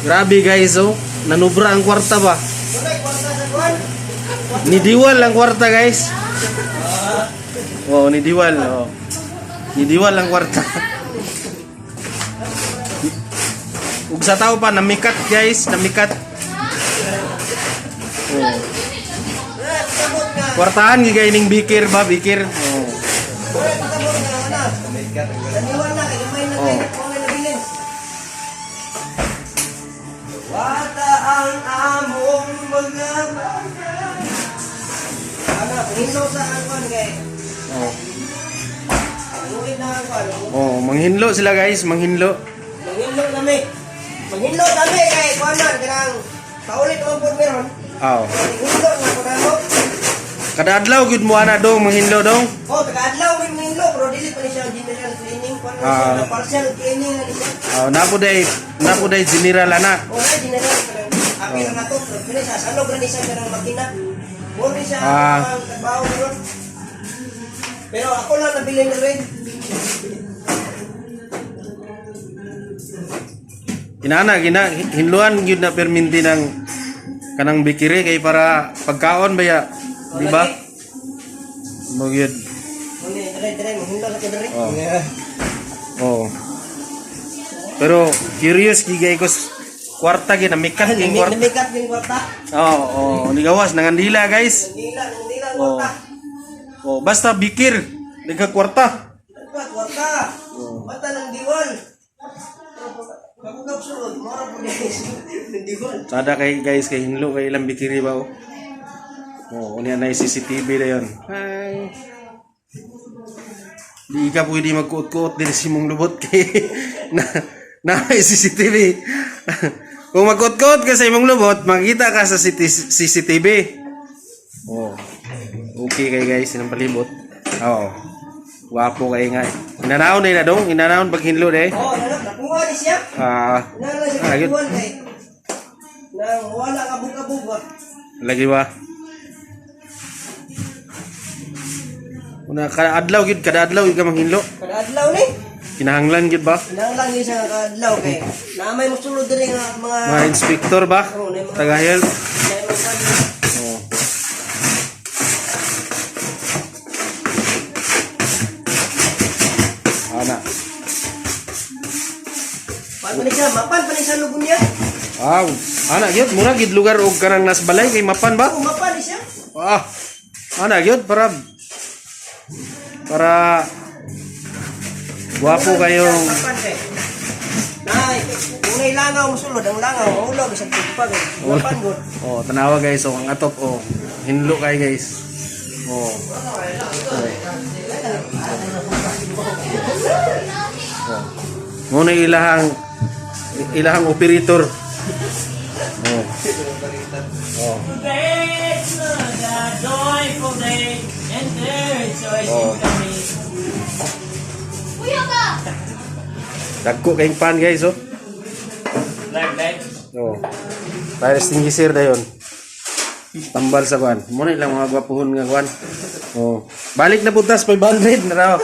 Grabe guys, oh. Nanubra ang kwarta ba? Wala kwarta sa kuan. Nidiwal ang kwarta, guys. Oh, nidiwal, oh. Nidiwal ang kwarta. Ug sa tao pa namikat, guys, namikat. Oh. Sabot nga. Kwartahan gigay ning bikir ba, bikir. Oh. Wala sabot nga ana. Naniwal na kay gamay na kay wala na bilin. Wata ang among mga bata. Ana, panghinlo sa ang kuan kay. Oh. Luwi na ang kuan. Oh, manghinlo sila guys, manghinlo. Manghinlo kami. Manghinlo kami kay kuan man kanang paulit man pud meron. Aw. Manghinlo na ko namo. Kada adlaw gyud mo ana dong manghinlo dong. Oh, taga-adlaw may manghinlo pero dili pa ni siya general cleaning kuan na siya, Ah. na partial cleaning na ni siya. Aw, napo day general ana. Oh, na general kanang apil na to pero kini sa salog ra ni siya kanang makina. Mo ni siya ang trabaho ron. Pero ako lang nabilin na rin. Inana gina hinluan gyud na perminti ng kanang bikiri kay para pagkaon ba ya, di ba? Mo gyud. Mo ni dre dre manghinlo sa dre. Oh. Oh. Pero curious gigay ko kwarta gyud namikat gyud kwarta. Namikat yung kwarta. Oh, nigawas nangandila guys. Nandila, nandila ang Oh. kwarta. Oh, basta bikir nagka kwarta. Kwarta, kwarta. Bata ng diwal. Pagkakap sulod, mora po guys. Ng diwal. Sada kay guys kay hinlo kay ilang bikiri ba oh. Oh, unya na yung CCTV na yun. Hi. Di ka pwede magkuot-kuot din si mong lubot kay na na may CCTV. Kung magkuot-kuot ka sa imong lubot, makita ka sa CCTV. Oh. Okay kay guys, sinang palibot. Oo. Wapo kay nga. Inanaon na dong, inanaon pag hinlo de. Oh, ano, nakuha ni siya. Ah, Nana siya Ah, yun. kakuha kay. Nang wala ka bug-abug ba. Lagi ba? Una kada adlaw gyud, kada adlaw gyud ka manghinlo. Kada adlaw ni. Kinahanglan gyud ba? Kinahanglan ni siya kada adlaw kay. Naamay mo sulod diri nga mga Mga inspector ba? Oo, na mga Taga health. na mga kwan. Oo. Ana. Pan pa ni siya, mapan pa ni siya lubon niya. Wow. Ana gyud mura gyud lugar og kanang nas balay kay mapan ba? Oh, mapan ni siya. Ah. Ana gyud para para gwapo kayong Mapan kay. Nay, kung nay langaw mo sulod, ang langaw mahulog sa tugpag. Mapan gud. Oh, tanawa guys, oh, ang atop oh. Hinlo kay guys. Oh. Oh. Muna ilahang ilahang operator. Oh. Oh. Oh. Kuya ka! Dagko kayong pan guys oh. Live, live. Oh. Fire extinguisher dayon. Tambal sa kuan. Muna ilang mga gwapuhon nga kuan. Oh. Balik na puntas 500 na raw.